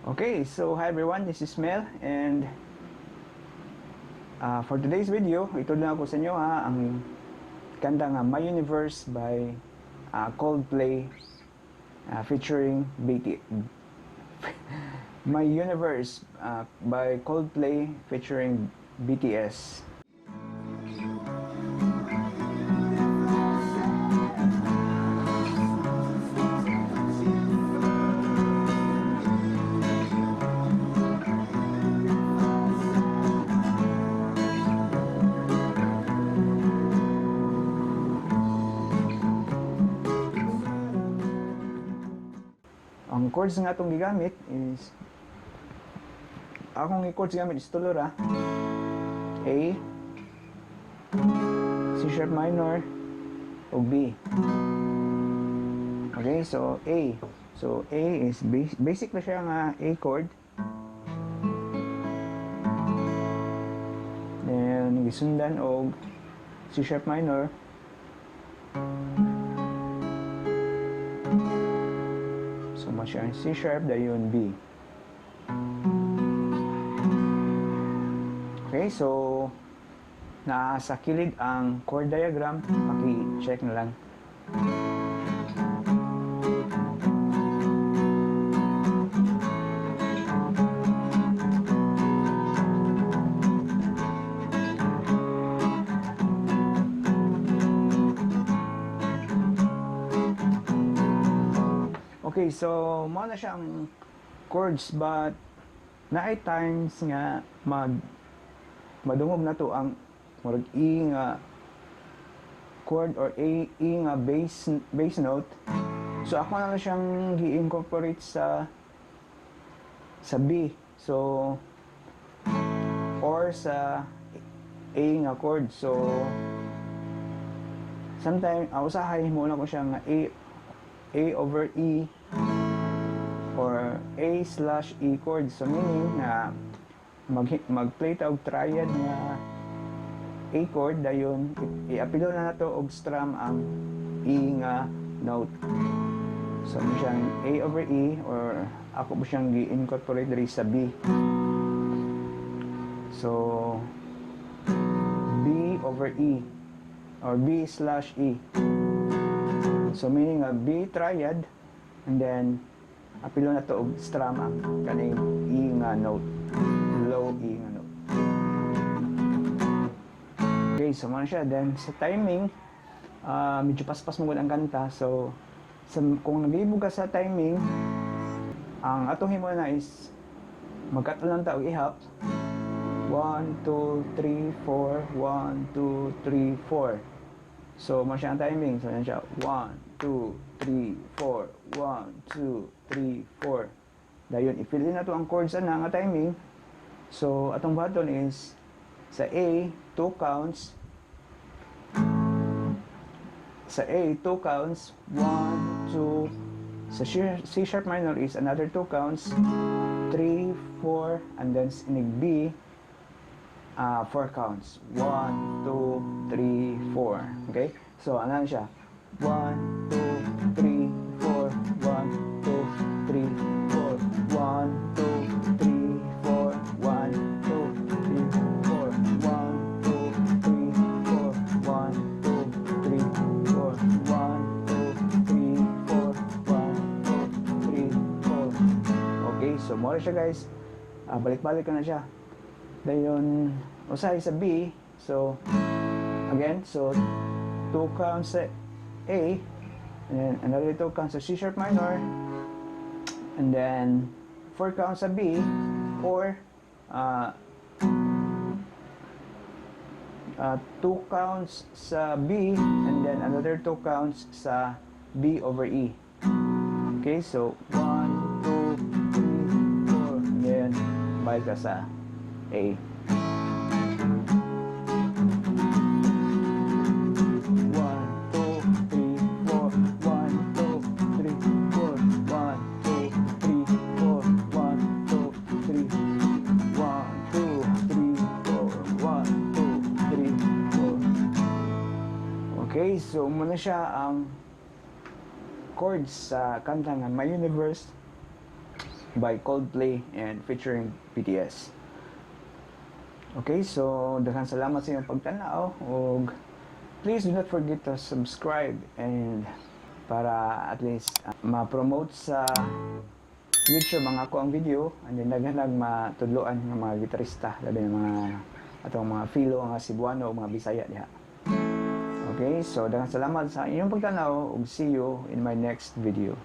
Okay, so hi everyone, this is Mel and for today's video, itudlo ako sa inyo ha, ang kanta nga My Universe by Coldplay featuring BT My Universe by Coldplay featuring BTS. Ang chords nga atong gigamit is akong i-chords gamit is tulo ra: A, C sharp minor ug B. Okay, so A. So A is basic na siya nga A chord. Then gisundan og C sharp minor. So mo siya ang C sharp dayon B. Okay, so nasa kilid ang chord diagram, paki-check na lang. Okay, so mao na siya ang chords, but naay times nga madungog na to ang murag E nga chord or A E nga bass note. So ako na lang siyang gi-incorporate sa B. So or sa A nga chord. So sometimes usahay mo na ko siya nga A over E or A slash E chord. So meaning na mag-play ta og triad nga A chord, dayon i-apilo na nato og strum ang E nga note. So mo siyang A over E or ako po siyang gi-incorporate diri sa B. So B over E or B slash E. So meaning a B triad and then apilo na to og strum ang kaning E nga note, low E nga note. Okay, so mo na siya. Then sa timing, medyo paspas mo gud ang kanta. So kung naglibog ka sa timing, ang atong himo na is magkat lang ta og ihap. 1, 2, 3, 4, 1, 2, 3, 4. So mo siya ang timing. So yan siya. 1, 2, 3, 4, 1, 2, 3, 4. Dayon i-fill in na to ang chords ana nga timing. So atong buhaton is sa A, 2 counts. Sa A, 2 counts. 1, 2. Sa C sharp minor is another 2 counts. 3, 4, and then inig B, 4 counts. 1, 2, 3, 4. Okay? So, ano na siya? 1, 2, 3, 4, 1, 2, 3, 4, 1, 2, 3, 4, 1, 2, 3, 4, 1, 2, 3, 4, 1, 2, 3, 4, 1, 2, 3, 4, 1, 2, 3, 4. Okay, so more siya guys. Balik-balik ka na siya. Dayon, usahay sa B. So, again, so 2 counts sa A, and then another 2 counts sa C sharp minor, and then 4 counts sa B, or 2 counts sa B, and then another 2 counts sa B over E. Okay, so 1, 2, 3, 4, and then balik ka sa A. 1, 2, 3, 4, 1, 2, 3, 4, 1, 2, 3, 4, 1, 2, 3, 1, 2, 3, 4, 1, 2, 3, 4. Okay, so muna siya ang chords sa kanta nga My Universe by Coldplay and featuring BTS. Okay, so daghang salamat sa inyong pagtanaw ug please do not forget to subscribe and para at least ma-promote sa YouTube ang akoang video and then daghan matudloan ng mga gitarista, labi na mga atong mga fellow nga Cebuano o mga Bisaya diha. Okay, so daghang salamat sa inyong pagtanaw ug see you in my next video.